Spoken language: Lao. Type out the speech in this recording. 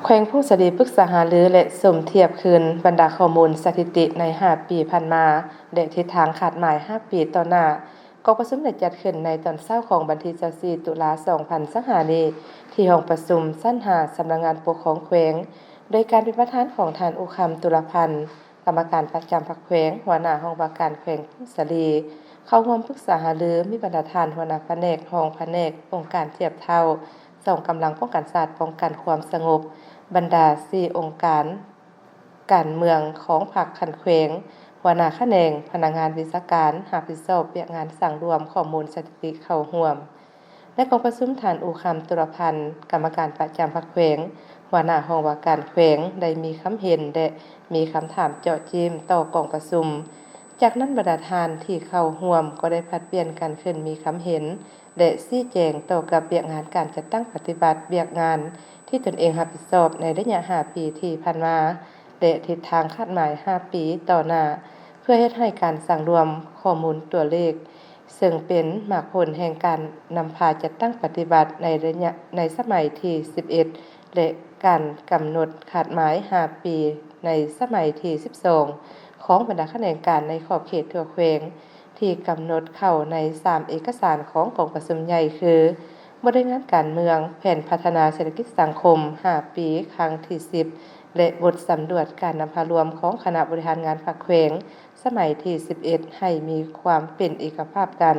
ແຂວງຜົ້ງສາລີປຶກສາຫາລື ແລະ ສົມທຽບຄືນບັນດາຂໍ້ມູນສະຖິຕິໃນຫ້າປີຜ່ານມາ ແລະ ທິດທາງຄາດໝາຍຫ້າປີຕໍ່ໜ້າ. ກອງປະຊຸມໄດ້ຈັດຂຶ້ນໃນຕອນເຊົ້າຂອງວັນທີຊາວສີ່ ຕຸລາ ສອງພັນຊາວຫ້ານີ້ ທີ່ຫ້ອງປະຊຸມຊັ້ນຫ້າ ສຳນັກງານປົກຄອງແຂວງ ໂດຍການເປັນປະທານຂອງທ່ານ ອູຄຳ ຕຸລະພັນ ກຳມະການປະຈຳພັກແຂວງ, ຫົວໜ້າຫ້ອງວ່າການແຂວງຜົ້ງສາລີ ເຂົ້າຮ່ວມປຶກສາຫາລື ມີບັນດາທ່ານຫົວໜ້າພະແນກ, ຮອງພະແນກ, ອົງການທຽບເທົ່າ, ກອງກຳລັງປ້ອງກັນຊາດ, ປ້ອງກັນຄວາມສະຫງົບ, ບັນດາສີ່ອົງການການເມືອງຂອງພັກຂັ້ນແຂວງ, ຫົວໜ້າຂະແໜງ, ພະນັກງານວິຊາການຮັບຜິດຊອບວຽກງານສັງລວມຂໍ້ມູນສະຖິຕິເຂົ້າຮ່ວມ. ໃນກອງປະຊຸມ, ທ່ານ ອູຄຳ ຕຸລະພັນ ກຳມະການປະຈຳພັກແຂວງ, ຫົວໜ້າຫ້ອງວ່າການແຂວງ ໄດ້ມີຄຳເຫັນ ແລະ ມີຄຳຖາມເຈາະຈີ້ມຕໍ່ກອງປະຊຸມ. ຈາກນັ້ນ, ບັນດາທ່ານທີ່ເຂົ້າຮ່ວມກໍໄດ້ຜັດປ່ຽນກັນຂຶ້ນມີຄຳເຫັນ ແລະ ຊີ້ແຈງຕໍ່ກັບວຽກງານການຈັດຕັ້ງປະຕິບັດວຽກງານທີ່ຕົນເອງຮັບຜິດຊອບໃນໄລຍະຫ້າປີທີ່ຜ່ານມາ ແລະ ທິດທາງຄາດໝາຍຫ້າປີຕໍ່ໜ້າ ເພື່ອເຮັດໃຫ້ການສັງລວມຂໍ້ມູນຕົວເລກ ເຊິ່ງເປັນໝາກຜົນແຫ່ງການນຳພາຈັດຕັ້ງປະຕິບັດໃນໄລຍະ ໃນສະໄໝທີສິບເອັດ ແລະ ການກຳນົດຄາດໝາຍຫ້າປີໃນສະໄໝທີສິບສອງ ຂອງບັນດາຂະແໜງການໃນຂອບເຂດທົ່ວແຂວງ ທີ່ກຳນົດເຂົ້າໃນສາມເອກະສານຂອງກອງປະຊຸມໃຫຍ່ຄື ບົດລາຍງານການເມືອງ, ແຜນພັດທະນາເສດຖະກິດສັງຄົມຫ້າປີຄັ້ງທີສິບ ແລະ ບົດສຳຫຼວດການນຳພາລວມຂອງຄະນະບໍລິຫານງານພັກແຂວງ ສະໄໝທີສິບເອັດ ໃຫ້ມີຄວາມເປັນເອກະພາບກັນ.